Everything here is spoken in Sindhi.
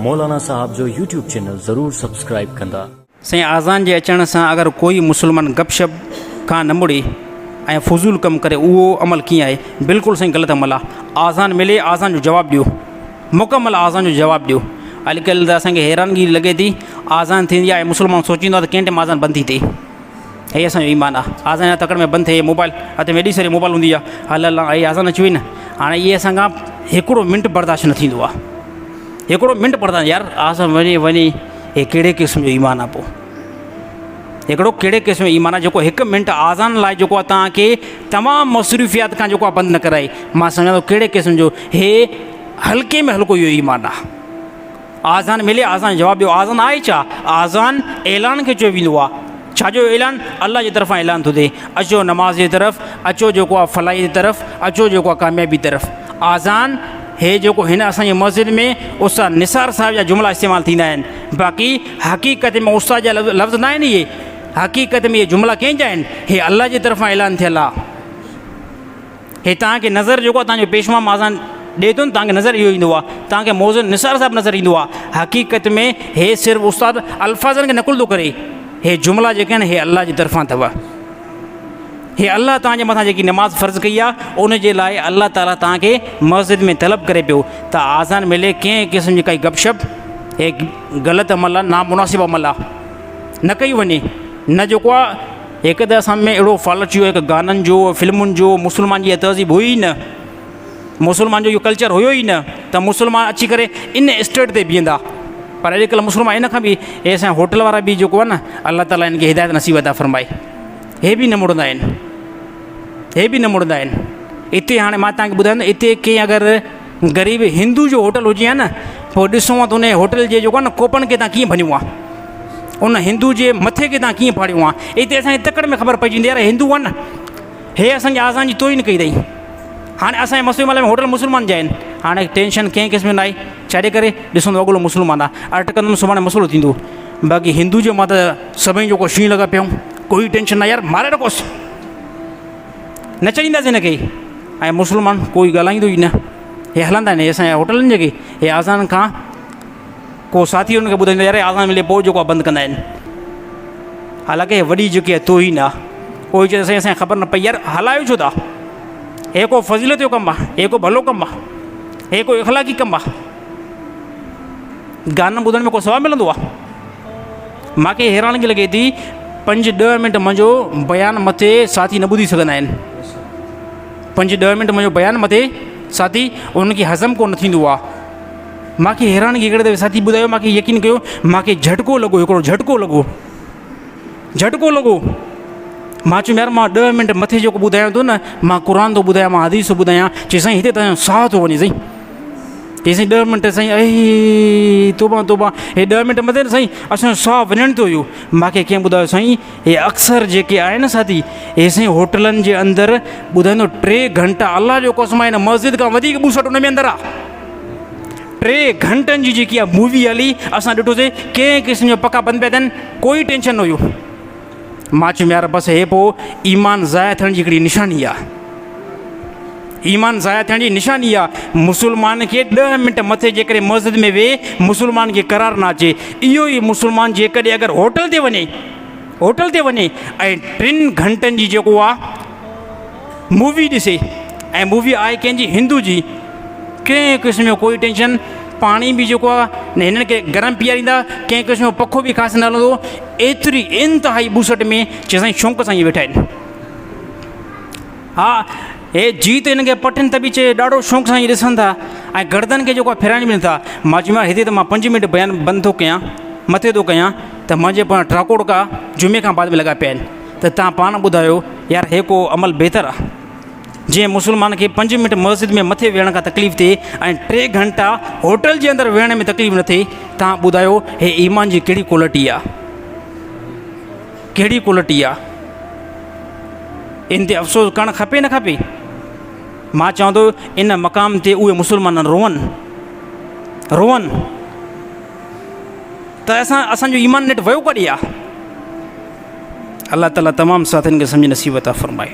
مولانا صاحب جو يوٽيوب چينل ضرور سبسڪرائيب ڪندا. سائين آذان جي اچڻ سان اگر ڪوئي مسلمان گپ شپ کان نه مڙي ۽ فضول ڪم ڪري اهو عمل ڪيئن آهي بلڪل سائين غلط عمل آ آذان ملي آذان جو جواب ڏيو مڪمل آذان جو جواب ڏيو اڄڪلهه ته اسان کي حيرانگي لڳي ٿي آذان ٿيندي آهي مسلمان سوچيندو آهي ته ڪنهن ٽيم آذان بند ٿي ٿئي هي اسان جو ايمان آ آذان جا تڪڙ ۾ بند ٿئي موبائل هٿ ۾ ايڏي ساري موبائل هوندي آ هل هل هي آذان اچي وئي نه هاڻي اهي اسان کان هڪڙو منٽ برداشت نه ٿيندو آ هڪڙو منٽ برداشت يار آذان وڃي وڃي هي ڪهڙي قسم جو ايمان آ پوء هڪڙو ڪهڙي قسم جو ايمان آ جيڪو هڪ منٽ آذان لاء جيڪو آ توهان کي تمام مصروفيات کان جيڪو آ بند نه ڪرائي مان سمجهان ٿو ڪهڙي قسم جو هي هلڪي ۾ هلڪو اهو ايمان آ آذان ملي آذان جواب ڏيو آذان آهي ڇا آذان اعلان کي چيو ويندو آهي ڇا جو اعلان الله جي طرفان اعلان ٿو ٿئي اچو نماز جي طرف اچو جيڪو آهي فلاحي جي طرف اچو جيڪو آهي ڪاميابي طرف آذان هي جيڪو هن اسان جي مسجد ۾ استاد نثار صاحب جا جملا استعمال ٿيندا آهن باقي حقيقت ۾ استاد جا لفظ نه آهن اهي حقيقت ۾ اهي جملا ڪنهن جا آهن هي الله جي طرفان اعلان ٿيل آهي هي توهان کي نظر جيڪو آهي توهان جو پيشوا مازان ڏئي ٿو نه توهان کي نظر اهو ايندو آهي توهان کي موزن نثار صاحب نظر ايندو آهي حقيقت ۾ هي صرف استاد الفاظن کي نقل ٿو ڪري هي جملا جيڪي آهن هي الله جي طرفان اٿو هي الله توهان جي مٿان جيڪي نماز فرض ڪئي آهي ان جي لاء الله تعاليٰ توهان کي مسجد ۾ طلب ڪري پيو ته آذان ملي ڪنهن قسم جي ڪائي گپ شپ هي غلط عمل آهي نامناسب عمل آهي نه ڪئي وڃي نه جيڪو آهي هڪ ته اسان ۾ اهڙو فال اچي ويو هڪ گانن جو فلمن جو مسلمان جي تهذيب هئي ئي نه مسلمان جو اهو ڪلچر هيو ئي نه ته مسلمان اچي ڪري ان اسٽيٽ تي بيهندا پر اڄڪلهه مسلمان ان کان به هي اسان هوٽل وارا به جيڪو آهي نه الله تعاليٰ ان کي هدايت نصيب عطا فرمائي هي به نه مڙندا آهن هي به نه مڙندا آهن اتي هاڻي مان تانکي ٻڌايان ته اتي ڪنهن اگر غريب هندو جو هوٽل هجي ها نه پوء ڏسو ها ته ان هوٽل جي جيڪو آهي نه ڪوپن کي تان ڪيئن ڀڃون ها ان هندو جي مٿي کي تان ڪيئن ڦاڙيون ها اتي اسان کي تڪڙ ۾ خبر پئجي ويندي يار هندو آهن نه هي اسان جي آزان جي توهين ڪئي اٿئي هاڻي اسان جي مسلم ۾ هوٽل مسلمان جا آهن هاڻي ٽينشن ڪنهن قسم جو نه آهي ڇاجي ڪري ڏسندو اڳلو مسلمان آهي اٽڪندم سڀاڻي مسئلو ٿيندو باقي هندو جو مان ته سڀئي جو ڪو شينهن لڳا پيا ڪوئي ٽينشن نه يار ماري رکوس نه چڙينداسين هن کي ۽ مسلمان ڪوئي ڳالهائيندو ئي نه هي هلندا آهن اسان جا هوٽلن جيڪي هي آزان کان ڪو ساٿي هن کي ٻڌائيندو يار آزان ملي پوء جيڪو بند ڪندا آهن حالانڪه وڏي جيڪي آهي توهين آهي ڪوئي چئي سائين اسان خبر نه پئي يار هلايو ڇو ٿا هي ڪو فضيلت جو ڪم آهي هي ڪو ڀلو ڪم آهي هي ڪو اخلاقي ڪم آهي گانن ٻڌڻ ۾ ڪو ثواب ملندو آهي مانکي حيرانگي لڳي ٿي پنج ڏهه منٽ منهنجو بيان مٿي ساٿي نه ٻڌي سگهندا آهن پنج ڏهه منٽ منهنجو بيان مٿي ساٿي انهن کي هضم ڪو نه ٿيندو آهي مانکي حيرانگي هڪڙي دفعي ساٿي ٻڌايو مانکي يقين ڪيو مانکي جهٽڪو لڳو هڪڙو جهٽڪو لڳو جهٽڪو لڳو مان چيم يار مان ڏهه منٽ مٿي جيڪو ٻڌايان ٿو نه مان قرآن ٿو ٻڌايان مان حديث ٿو ٻڌايان چي سائين هتي تنهنجو ساهه ٿو وڃي سائين چي سائين ڏهه منٽ سائين اي توبا توبا هي ڏهه منٽ مٿي نه سائين اسانجو ساهه وڃڻ ٿو ويو مانکي ڪنهن ٻڌايو سائين هي اڪثر جيڪي آهن ساٿي هي سائين هوٽلن جي اندر ٻڌائيندو ٽي گهنٽا الله جو قسم آهي هن مسجد کان وڌيڪ ٻوسٽ ان ۾ اندر آ ٽي گهنٽن جي جيڪي آ مووي هلي اسان ڏٺوسي ڪنهن قسم جو پکا بند پيا ٿين ڪوئي ٽينشن نه هيو مان چيم يار بس هي پو ايمان ضايع ٿيڻ جي هڪڙي نشاني آ ايمان ضايع ٿيڻ جي نشاني آ مسلمان کي ڏهه منٽ مٿي جيڪڏهن مسجد ۾ وي مسلمان کي قرار نه اچي اهو ئي مسلمان جيڪڏهن اگر هوٽل تي وڃي هوٽل تي وڃي ۽ ٽن گهنٽن جي جيڪو آ مووي ڏسي ۽ مووي آهي ڪنهن جي هندو جي ڪنهن قسم جو ڪوئي ٽينشن پاڻي به جيڪو آهي نه هنن کي گرم پياريندا ڪنهن قسم جو پکو به خاص نه هلندو ايتري انتهائي ٻوسٽ ۾ چي سائين شوق سان ويٺا آهن ها هي جيت هن کي پٽن ته به چي ڏاڍو شوق سان ڏسن ٿا ۽ گردن کي جيڪو آهي ڦيرائڻ به نٿا مان چيو هتي ته مان پنج منٽ بيان بند ٿو ڪيان مٿي ٿو ڪيان ته منهنجي پاڻ ٽاڪوڙڪا جمعي کان بعد ۾ لڳا پيا آهن ته تان پاڻ ٻڌايو يار هي ڪو عمل بهتر آ جنهن مسلمان کي پنج منٽ مسجد ۾ مٿي ويهڻ کان تڪليف ٿئي ۽ ٽي گهنٽا هوٽل جي اندر ويهڻ ۾ تڪليف نه ٿئي تان ٻڌايو هي ايمان جي ڪهڙي ڪوالٽي آ ڪهڙي ڪوالٽي آ ان تي افسوس ڪرڻ کپي نه کپي مان چوان ٿو ان مقام تي اهي مسلمان روئن روئن ته اسان اسان جو ايمان نيٺ ويو ڪڏي آ الله تعالي تمام ساٿين کي سمجھ نصيب عطا فرمائي.